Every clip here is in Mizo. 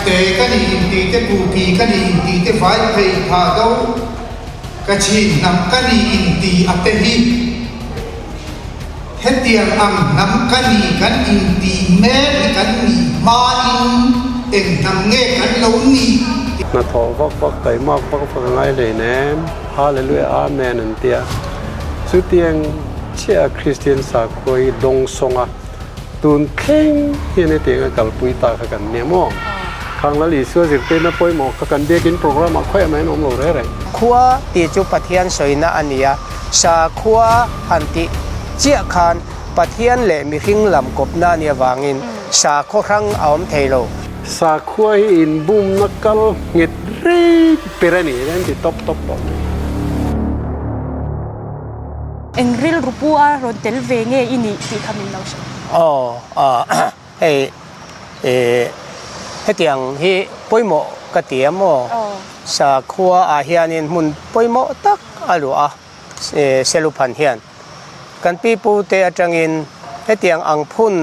Chhangte ka ni inti te, Kuki ka ni inti te, Vaiphei Thado Kachin hnam ka ni inti a te hi hetiang ang hnam ka ni kan inti mek hi kan nih hmain eng hnam nge kan lo nih tih. Hnathawh vak vak taimak vak vak a ngai hleinem, Hallelujah Amen an tia. Chutiang chiah a Kristian sakhua hi dawngsawng a. Tun thleng hian hetiang a kalpui ta kha kan nia maw? Khang Lal Isua zirtirna pawimawh kha kan biakin programme ah khawiah mai an awm lo reng reng. Khua tih chu Pathian sawina a ni a, sakhua han tih chiah khan Pathian leh mihring lam kawpna a nih avangin sakhaw hrang a awm thei lo. Sakhua hi inbumna kal nghet rei ber a ni, an ti tawp tawp tawh mai. Eng rilru pu a rawn tel ve nge i nih tih kha min lo hrilh. Aw hei ih hetiang hi pawimawh ka ti a maw? Sakhua ah hianin hmun pawimawh tak a luah a Seluphan hian kan pipu te atangin hetiang ang phun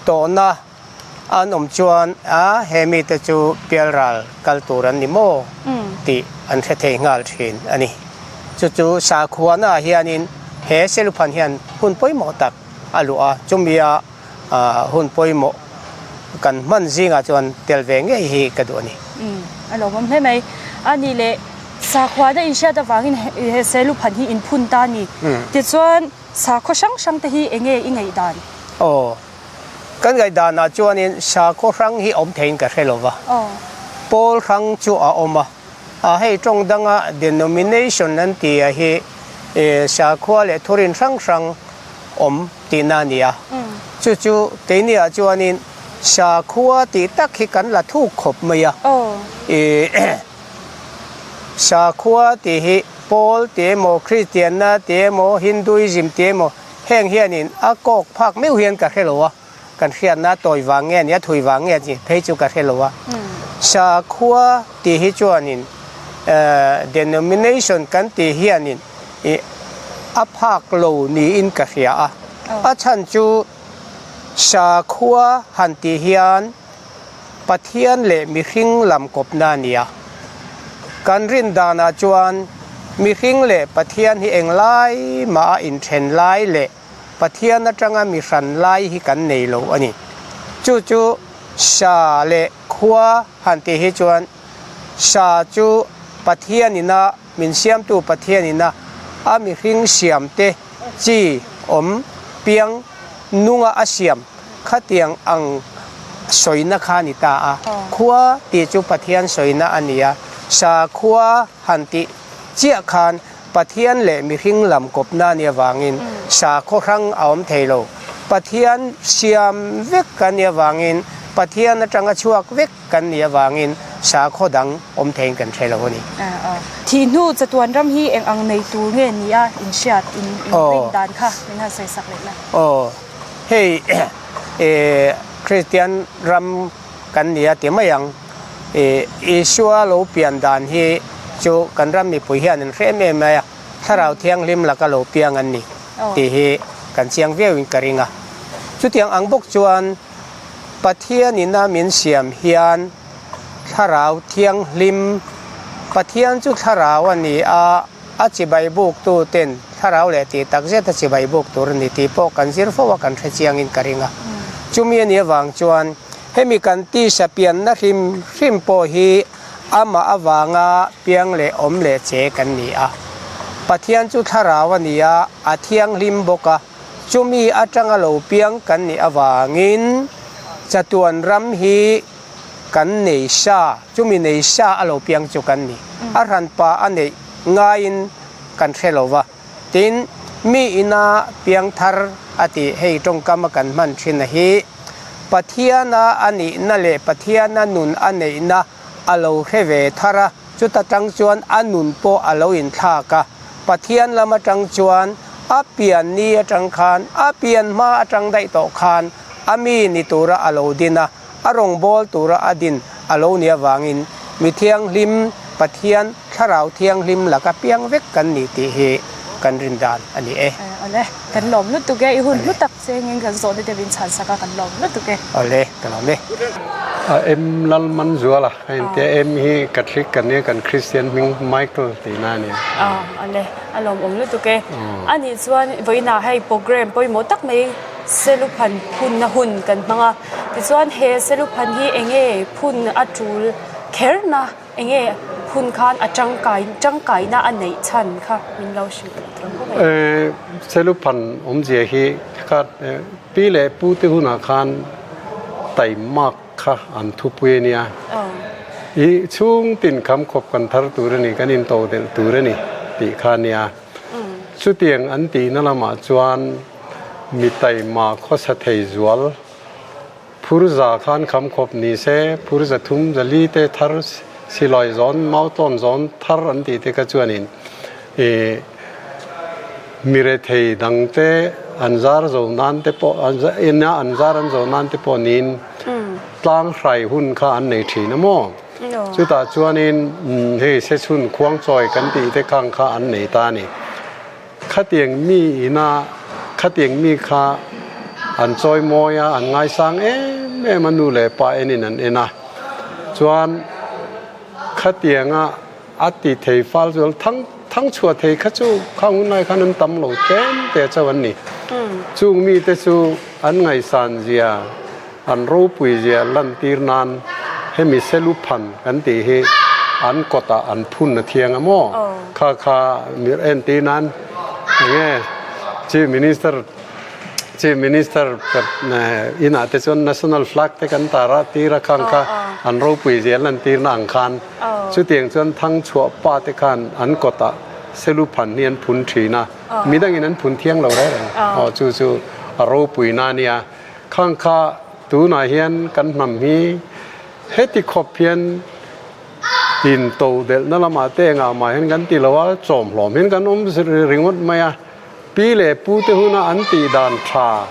tawhna An awm chuan a he mite chu pialral kal tur an ni maw tih an hre thei nghal thin a ni. Chu chu sakhuana hianin he Seluphan hian hun pawimawh tak a luah a, chumia hun pawimawh kan hman zingah chuan tel ve ngei hi ka duh a ni. A lawmawm hle mai. A nih leh sakhuana inhriat avangin he Seluphan hi inphun ta a ni. Tichuan sakhaw hrang hrang te hi enge i ngaihdan? Aw. Kan ngaihdanah chuanin sakhaw hrang hi awm theiin ka hre lo va, pawl hrang chu a awm a, a hei tawng danga denomination an ti a hi sakhua leh thurin hrang hrang awm tihna a ni a. Chu chu keiniah chuanin sakhua tih tak hi kan la thuk khawp mai a, sakhua tih hi pawl tih emaw, Kristianna tih emaw, Hinduism tih emaw, Heng hianin a kawk phak meuh hian ka hre lo a, kan hriatna tawi vang nge nia thui vang nge tih phei chu ka hre lo a. Sakhua tih hi chuanin denomination kan tih hianin a phak lo niin ka hria a. A chhan chu sakhua han tih hian Pathian leh mihring lam kawpna a ni a. Kan rin danah chuan mihring leh Pathian hi englai mah a inthen lai leh Pathian atanga mi hran lai hi kan nei lo a ni. Chu chu sa leh khua han tih hi chuan sa chu Pathianina min siamtu Pathianina a mihring siamte chi awm piang nunga a siam Khatiang ang sawina kha a ni ta a. Khua tih chu Pathian sawina a ni a, sakhua han tih chiah khan Pathian leh mihring lam kawpna a nih avangin sakhaw hrang a awm thei lo. Pathian siam vek kan nih avangin Pathian atanga chhuak vek kan nih avangin sakhaw dang awm theiin kan hre lo a ni. Thih hnu chatuan ram hi eng ang nei tur nge ni a inhriat in rin dan kha min han sawi sak leh la. Hei Kristian ram kan ni a ti mai ang. Isua lo pian dan hi chu kan ram mipui hian an hre em em mai a, Thlarau Thianghlim laka lo piang an ni tih hi kan chiang viauin ka ring a. Chutiang ang bawk chuan Pathianin a min siam hian Thlarau Thianghlim, Pathian chu Thlarau a ni a, A chibai buk tu ten thlarau leh tih tak zet a chibai buk tur a ni tih pawh kan zir fo a, kan hre chiangin ka ring a. Chumi a nih avang chuan hemi kan tisa pianna hrim hrim pawh hi amah avanga piang leh awm leh che kan ni a. Pathian chu thlarau a ni a, a thianghlim bawk a, chumi atanga lo piang kan nih avangin chatuan ram hi kan nei sa, chumi nei sa a lo piang chu kan ni. A hranpa a neih ngaiin kan hre lo va. Tin, mi ina piang thar a tih hei tawngkam a kan hman thin a hi Pathiana a nihna leh Pathiana nun a neihna a lo hre ve thar a, chuta tang chuan a nun pawh a lo inthlak a. Pathian lam atang chuan a pian ni atang khan, a pian hma atang daih tawh khan a mi ni tura a lo din a. A rawngbâwl tura a din a lo nih avangin mi thianghlim, Pathian Thlarau Thianghlim laka piang vek kan ni tih hi kan rin dan a ni e. Awle, kan lawm lutuk e. I hun hlu tak chengin kan zawhna te min chhansak a, kan lawm lutuk e. Awle, ka lawm e. M Lalmanzuala a intia, M hi Catholic kan nia, kan Christian hming Michael tihna a nia. Awle, a lawmawm lutuk e. A nih chuan vawiinah hei program pawimawh tak mai Seluphan phunna hun kan hmang a, tichuan he Seluphan hi enge phun a tul kherna enge phun khan a tangkai tangkaina a neih chhan kha min lo hrilh thei khawp mai. Seluphan awmzia hi kha Pi leh Pu te hunah khan taimak kha an thupui a nia. I chhung tin kham khawp kan thar tur a ni, kan into delh tur a ni tih kha a nia. Chutiang an tihna lamah chuan mi taima khawsa thei zual phur za khan kham khawp ni se, phur za thum za li te thar silawi zawn, mautlawn zawn thar an tih te kha chuanin i Mi rethei dangte an zar zo nan te pawh ina an zar an zo nan te pawh niin tlang hrai hun kha an nei thin a maw? Chutah chuanin hei Sechhun khuangchawi kan tih te khang kha an nei ta a ni. Khatiang mi ina khatiang mi kha an chawi mawi a, an ngaisang em em a nu leh pa enin an en a. Chuan khatianga A ti thei fal chu thang thang chhuah thei kha chu khang hun lai khan an tam lo tlem te chauh an ni. Chung mite chu an ngaihsan zia, an ropui zia lantir nan hemi Seluphan kan tih hi an kawtah an phun a thiang a maw? Kha kha mir entir nan enge Chief Minister Chief Minister inah te chuan National Flag te kan tar a, tir a khang kha an ropui zia lantirna ang khan Chutiang chuan Thangchhuah pa te khan an kawtah Seluphan hi an phun thin a, midangin an phun thiang lo reng reng. Aw chu chu a ropuina a nia. Khang kha tunah hian kan hnam hi heti khawp hian in to delhna lamah te engah mah hian kan ti lo a, chawmhlawm hian kan awm ringawt mai a. Pi leh pu te huna an tih dan tha,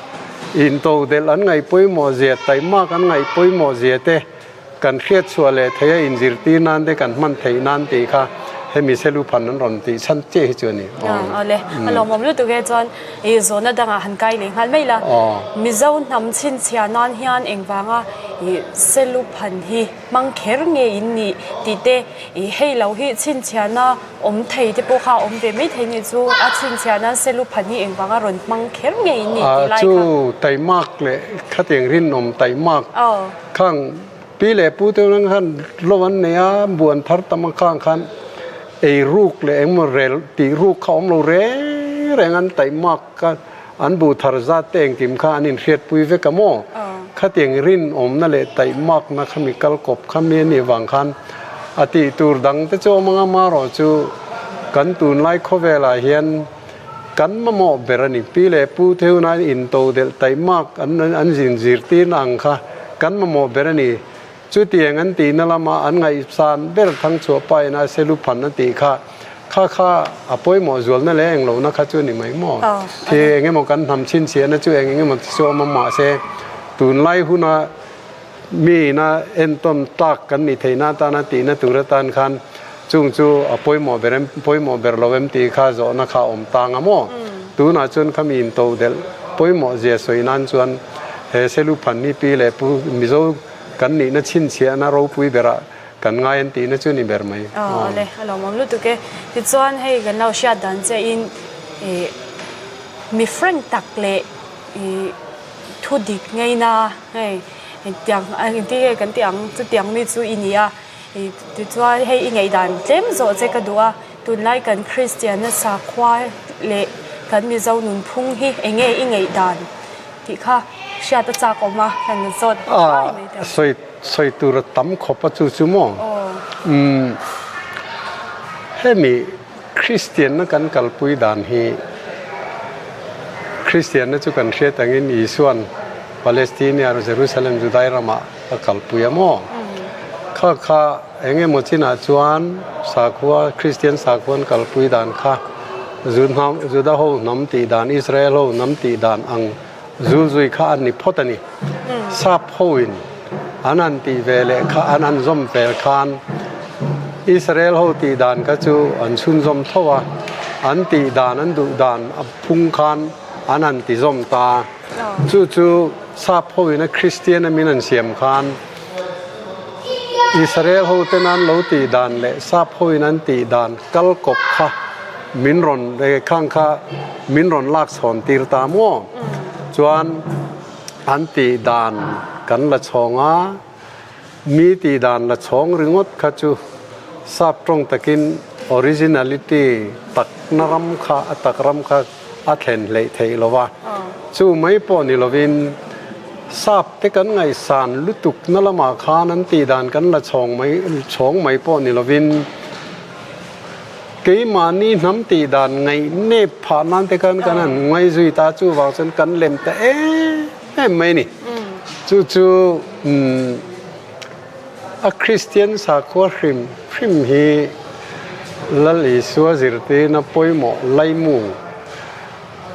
in to delh an ngaih pawimawh zia, taihmak an ngaih pawimawh zia te, Kan hriatchhuah leh theih a inzirtir nan te kan hman theih nan tih kha hemi Seluphan an rawn tih chhan chiah hi chu a ni. Awle, a lawmawm lutuk e chuan i zawhna dangah han kai leh nghal mai la. Mizo hnam chhinchhiah nan hian engvanga i Seluphan hi hmang kher nge in nih tih te i hei lo hi chhinchhiahna awm thei te pawh kha a awm ve mai thei nih chu a chhinchhiah nan Seluphan hi engvanga rawn hmang kher nge in nih tih lai kha. Chu taimak leh khatiang rinawm taimak. Khang pi leh pu te nang khan lo an nei a, buan thar tam a khang khan ei ruk leh engmaw rel tih ruk kha awm lo reng reng an taihmak kha an buh thar zat te engkim kha an inhriatpui vek a maw? Khatiang rinawmna leh taihmakna kha mi kal kawp kha mi a nih vang khan a tih tur dang te chu awm anga marawh chu kan tunlai khawvelah hian Kan mamawh ber a ni. Pi leh Pu te huna intodelh taihmak an an zin zirtirna ang kha kan mamawh ber a ni. Chutiang an tihna lama an ngaihsan ber Thangchhuah pa ina Seluphan a tih kha kha kha a pawimawh zualna leh englohna kha chu a ni mai maw? Thi eng emaw kan hnam chhinchhiahna chu eng eng emaw ti chu awm a mahse tunlai huna Mi ina entawn tlak kan nih theihna atana tihna tur atan khan chung chu a pawimawh ber em, pawimawh ber lo em tih kha zawhna kha a awm tang a maw? Tunah chuan kha mi into delh pawimawh zia sawi nan chuan he Seluphan hi pi leh pu Mizo kan nihna chhinchhiahna ropui berah kan ngai an tihna chu ni ber mai. Aw le, a lawmawm lutuk e. Tichuan hei kan lo hriat dan chiahin ih mi frank tak leh ih Thu dik ngeina hei engtiang engtin nge kan tih ang chutiang mi chu i ni a tichuan hei i ngaihdan tlem zawh che ka duh a tunlai kan Kristianna sakhua leh kan Mizo nunphung hi eng nge i ngaihdan tih kha hriat a chak awm a kan zawt thuai mai teh. Sawi sawi tur a tam khawp a chu chu maw umm hemi Kristianna kan kalpui dan hi Kristianna chu kan hriat angin Isua'n Palestine or Jerusalem Judai ramah a kalpui a maw? Kha kha eng emaw chinah chuan sakhua Kristian sakhua an kalpui dan kha Juda ho hnam tih dan Israel ho hnam tih dan ang zul zui kha an ni phawt a ni. Sap hoin an han tih ve leh kha an han zawm fel khan Israel ho tih dan kha chu an chhunzawm tho a, an tih dan an duh dan a phung khan an han ti zawm ta. Chu chu sap hoin a Kristian a min an siam khan. Israel hoten an lo tih dan leh Sap hoin an tih dan kal kawp kha min rawn khang kha min rawn lak chhawn tir ta maw? Chuan an tih dan kan la chhawng a, mi tih dan la chhawng ringawt kha chu Sap tawng takin originality takna ram kha a tak ram kha a thlen hleih theih lo va, chu mai pawh ni lovin Sap te kan ngaihsan lutuk na lamah khan an tih dan kan la chhawng mai chhawng mai pawh ni lovin keimahni hnam tih dan ngaih nep phah nan te khan kan han ngaih zui ta chuvang chuan kan lem ta em em mai a ni. Chu chu umm a Kristian sakhua hrim hrim hi Lal Isua zirtirna pawimawh laimu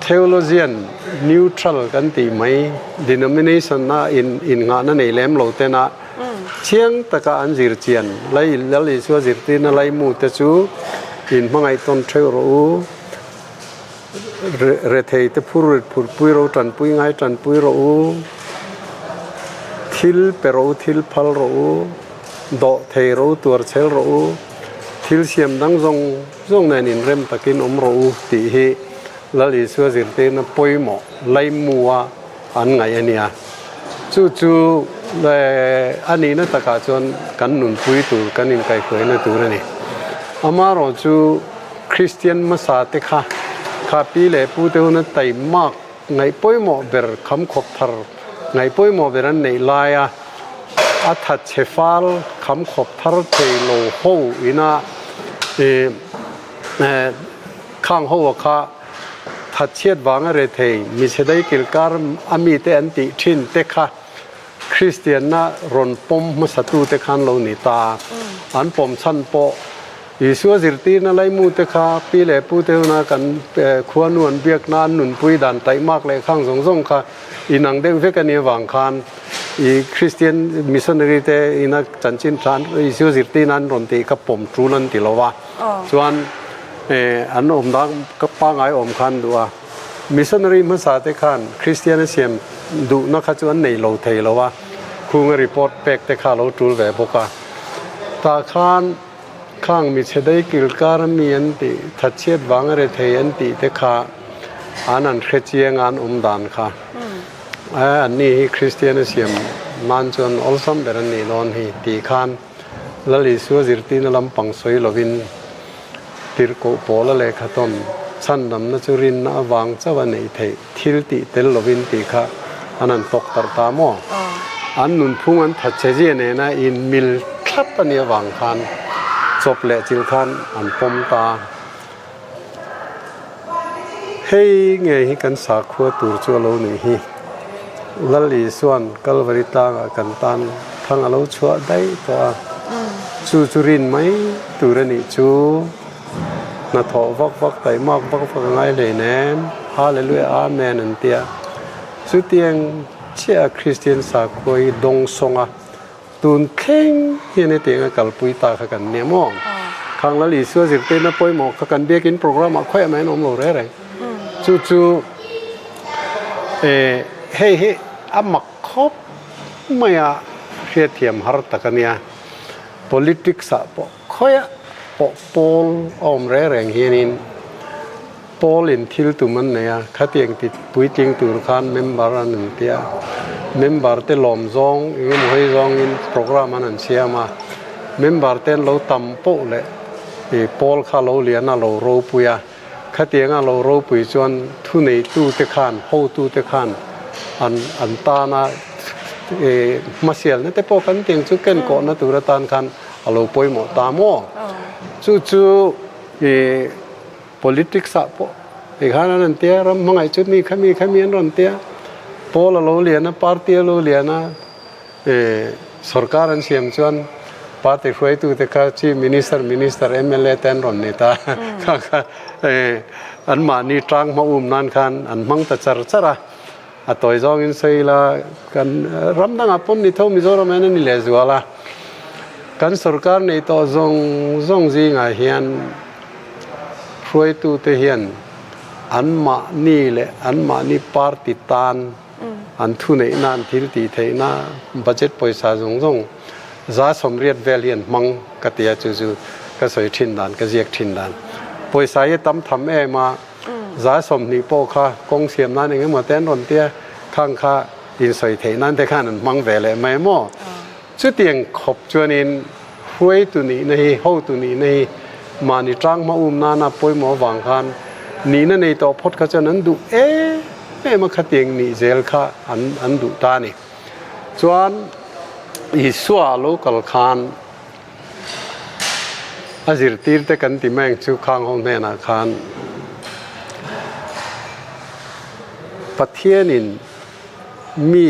Theologian neutral kan tih mai denomination a in innghahna nei lem lo tena chiang taka an zir chian lai Lal Isua zirtirna laimu te chu in hmangaih tawn theuh rawh u, rethei te phur rit phur pui ro tanpui ngai tanpui rawh u, thil pe rawh u thil phal rawh u, dawh thei rawh u tuar chhel rawh u, thil siam dang zawng zawng nen inrem takin awm rawh u tih hi Lal Isua zirtirna pawimawh laimua an ngaih a nia. Chu chu a nihna takah chuan kan nunpui tur, kan inkaihhruaina tur a ni. Amaherawh chu Kristian hmasa te kha kha pi leh pu te huna taimak ngaih pawimawh ber kham khawp thar ngaih pawimawh ber an neih laia a thatchhe fal kham khawp thar thei lo ho ina ih khang ho a kha thatchhiat vanga re thei michhe dai kilkar a mite an tih thin te kha Kristianna rawn pawm hmasatu te khan lo ni ta. An pawm chhan pawh Isua zirtirna laimute kha pi leh pute huna kan khuanu an biakna an nunpui dan taihmak leh khang zawng zawng kha inang deuh vek a nih avang khan i Kristian missionary te ina chanchin tha Isua zirtirna an rawn tih kha pawm tul an ti lo va. Chuan an awm dang pangngai awm khan duh a. Missionary hmasa te khan Kristian a siam duhna kha chu an nei lo thei lo a, khunga report pek te kha a lo tul ve bawk a. Tah khan Khang michhe dei kilkar a mi an tih, thatchhiat vang a rethei an tih te kha an an hre chiang a an awm dan kha. An ni hi Kristian a siam nan chuan awlsam ber an nih dawn hi tih khan Lal Isua zirtirna lampang sawi lovin tirhkoh pawl a lehkha tawn chhandamna chu rinna avang chauh a neih theih thil tih tel lovin tih kha an han tawk tarh ta maw? An nunphung an thatchhe zia nena inmil thlap a nih avang khan chawp leh chilh khan an pawm ta. Hei ngei hi kan sakhua tur chu a lo nih hi. Lal Isua'n Kalvari tlangah kan tan thang a lo chhuah daih tawh a, chu chu rin mai tur a nih chu. Hnathawh vak vak taihmak vak vak a ngai hleinem, Hallelujah Amen an ti a. Chutiang chiah a Kristian sakhua hi dawng sawng a, tun thleng hian hetiang a kalpui ta kha kan nia maw? Khang Lal Isua zirtirna pawimawh kha kan biakin program ah khawiah mai an awm lo reng reng. Chu chu hei hi a mak khawp mai a hriatthiam har tak a nia. Politics ah pawh Khawiah pawh pawl a awm reng reng hianin pawl in thil tum an nei a, khatiang ti puitling tur khan member an an tia, member te lawm zawng eng emaw hawi zawngin program an an siam a, member te an lo tam poh leh ih pawl kha lo lian a lo ropui a, khatianga lo ropui chuan thuneitu te khan hotu te khan an an tana ih hmasialna te pawh kan tiang chu kenkawhna tur atan khan A lo pawimawh ta maw? Chu chu i politics ah pawh tikhan an rawn tia, ram hmangaih chu mi kha mi kha mi an rawn tia, pawl a lo lian a, party a lo lian a, i sorkar an siam chuan party hruaitu te kha chief minister, minister, mla te an rawn ni ta, kha kha i anmahni tang hma um nan khan an hmang ta char char a, a tawi zawngin sawi ila kan ram dangah pawn ni tho Mizoram hian a ni leh zual a, kan sorkar nei tawh zawng zawng zingah hian hruaitute hian anmahni leh anmahni party tan an thuneihna an thil tih theihna budget pawisa zawng zawng. 80% vel hi an hmang ka ti a, chu chu ka sawi thin dan, ka ziak thin dan. Pawisa hi a tam tham em a, 20% pawh kha kawng siam nan eng emaw te an rawn tia, khang kha insawi theih nan te khan an hmang ve leh mai maw? Chutiang khawp chuanin hruaitu nihna hi, hotu nihna hi mahni tang hma um nana pawimawh avang khan nihna nei tawh phawt kha chuan an duh em em a, khatiang nih zel kha an duh ta a ni. Chuan Isua lo kal khan a zirtirte kan ti mai ang chu khang ho hnenah khan Pathianin mi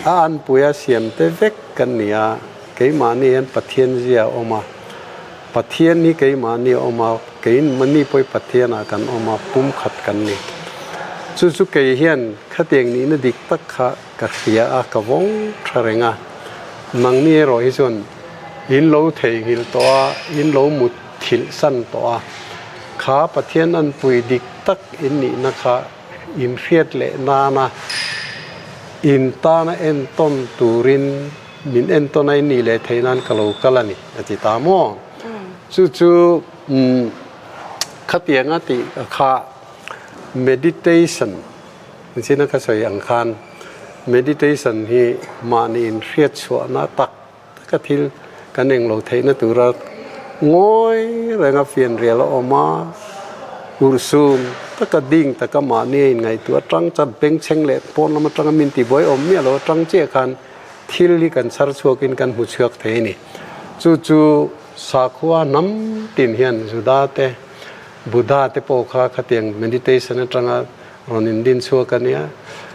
a anpui a siamte vek kan ni a, keimahni hian Pathian zia a awm a, Pathian hi keimahni a awm a, keimahni pawh hi Pathianah kan awm a, pumkhat kan ni. Chu chu kei hian khatiang nihna dik tak kha Ka hria a, ka vawng tha reng a. Nangni erawh hi chuan in lo theihnghilh tawh a, in lo mut thilh san tawh a. Kha Pathian anpui dik tak in nihna kha in hriat leh nana in tana entawn turin min entawn a in nih leh theih nan ka lo kal a ni, a ti ta maw? Chu chu khatianga tih kha meditation. Inchhina ka sawi ang khan meditation hi mahni inhriat chhuahna tak taka thil kan englo theihna tura ngawi renga fianrial a awm a, urhsun taka ding taka mahni a inngaihtuah atang chat bengchheng leh pawn lam atanga min tibuai awm miah lo atang chiah khan thil hi kan chhar chhuakin kan hmu chhuak thei a ni. Chu chu sakhua hnam tin hian Juda te, Buddha te pawh kha khatiang meditation atanga Rawn indin chhuak a nia.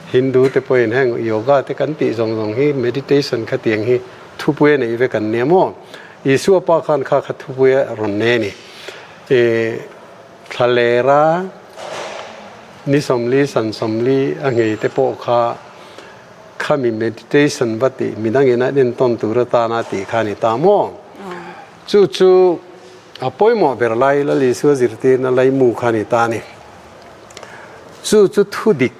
Hindu te pawhin heng yoga te kan tih zawng zawng hi meditation khatiang hi thupui a neih vek an nia maw? Isua pa khan kha kha thupui a rawn nei a ni. I thlalera ni 40 san 40 a nghei te pawh kha khami meditation va tih midangin an entawn tur atana tih kha a ni ta maw? Chu chu a pawimawh ber lai Lal Isua zirtirna laimu kha a ni ta a ni. Chu chu thu dik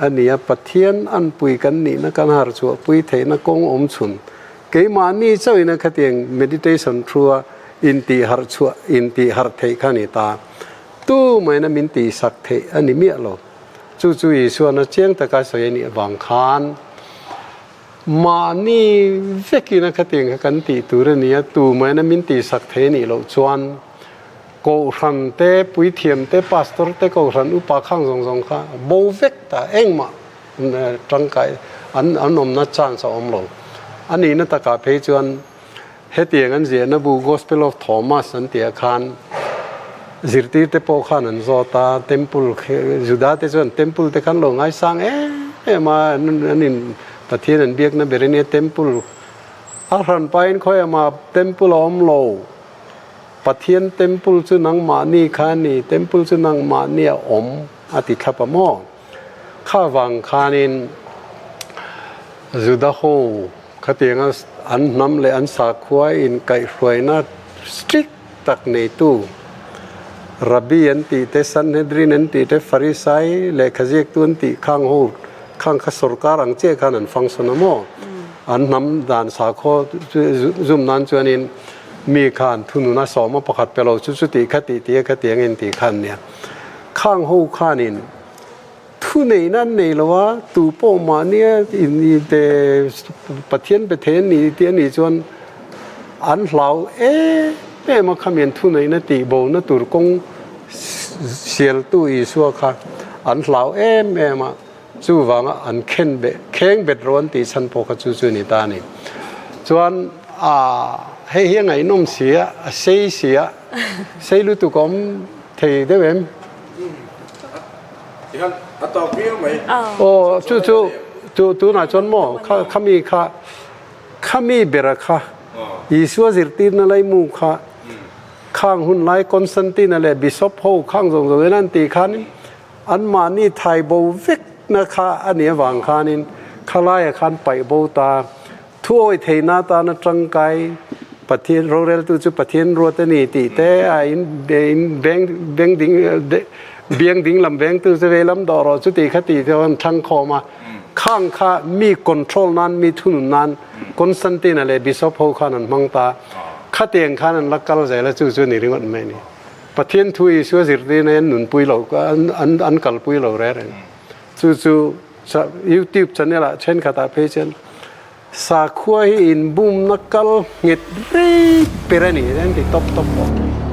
a ni a, Pathian anpui kan nihna kan har chhuah pui theihna kawng awm chhun. Keimahni chauhin a khatiang meditation thu a intih harh chhuah, intih harh theih kha a ni ta. Tu maina min tihsak theih a ni miah lo. Chu chu Isuana chiang taka sawi a nih avang khan mahni vekin a khatiang kha kan tih tur a ni a, tu maina min tihsak theih a nih loh chuan Kohhran te, puithiam te, pastor te, kohhran upa khang zawng zawng kha bo vek ta engmah tangkai an an awmna chance a awm lo. A nihna takah phei chuan hetiang an ziahna bu Gospel of Thomas an tihah khan zirtir te pawh khan an zawt a, temple Juda te chuan temple te khan lo ngaisang em em a, an in Pathian an biakna ber ania temple a hran pahin khawi amah temple a awm lo. Pathian temple chu nangmahni kha a ni, temple chu nangmahni a awm a ti thlap a maw? Kha vang khanin Juda ho khatianga an hnam leh an sakhua inkaihhruaina strict tak neitu Rabbi an tih te, Sanhedrin an tih te, Farisai lehkhaziaktu an tih khang ho khang kha sorkar ang chiah khan an function a maw? An hnam dan sakhua zum nan chuanin Mi khan thununa sawma pakhat pe lo chu chuti kha tih tih a kha tiang in tih khan nia. Khang ho khanin thu neihna an nei lo a, tu pawh mahnia in i te Pathian pe thei an ni tih a nih chuan an hlau em em a khamian thu neihna tih bona tur kawng sialtu Isua kha an hlau em em a. Chuvanga an khen beh, kheng bet rawh an tih chhan pawh kha chu chu a ni ta a ni. Chuan a hei hi a ngaihnawm si a, a sei si a, sei lutuk a awm thei deuh em? Tihian a tawk viau mai. Aw chu chu chu tunah chuan maw kha khami kha khami bera kha Isua zirtirna laimu kha khang hun lai Constantine-a leh Bishop ho khang zawng zawngin an tih khanin Anmahni thai bo vekna kha a nih avang khanin khalaia khan paih bo ta. Thuawi theihna atana tangkai Pathian roreltu chu Pathian ruat a ni tih te a in in beng beng ding biang ding lam vengtu chu vei lam dawh rawh chu tih kha tih te an thlang khawm a. Khang kha mi control nan, mi thunun nan Constantine-a leh Bishop ho khan an hmang ta. Khatiang khan an la kal zel a, chu chu a ni ringawt mai a ni. Pathian thu Isua zirtirna hi an nunpui lo, an kalpui lo reng reng. Chu chu YouTube channel ah thenkhatah phei chuan sakhua hi inbumna kal nghet rei ber a ni an ti tawp tawp bawk.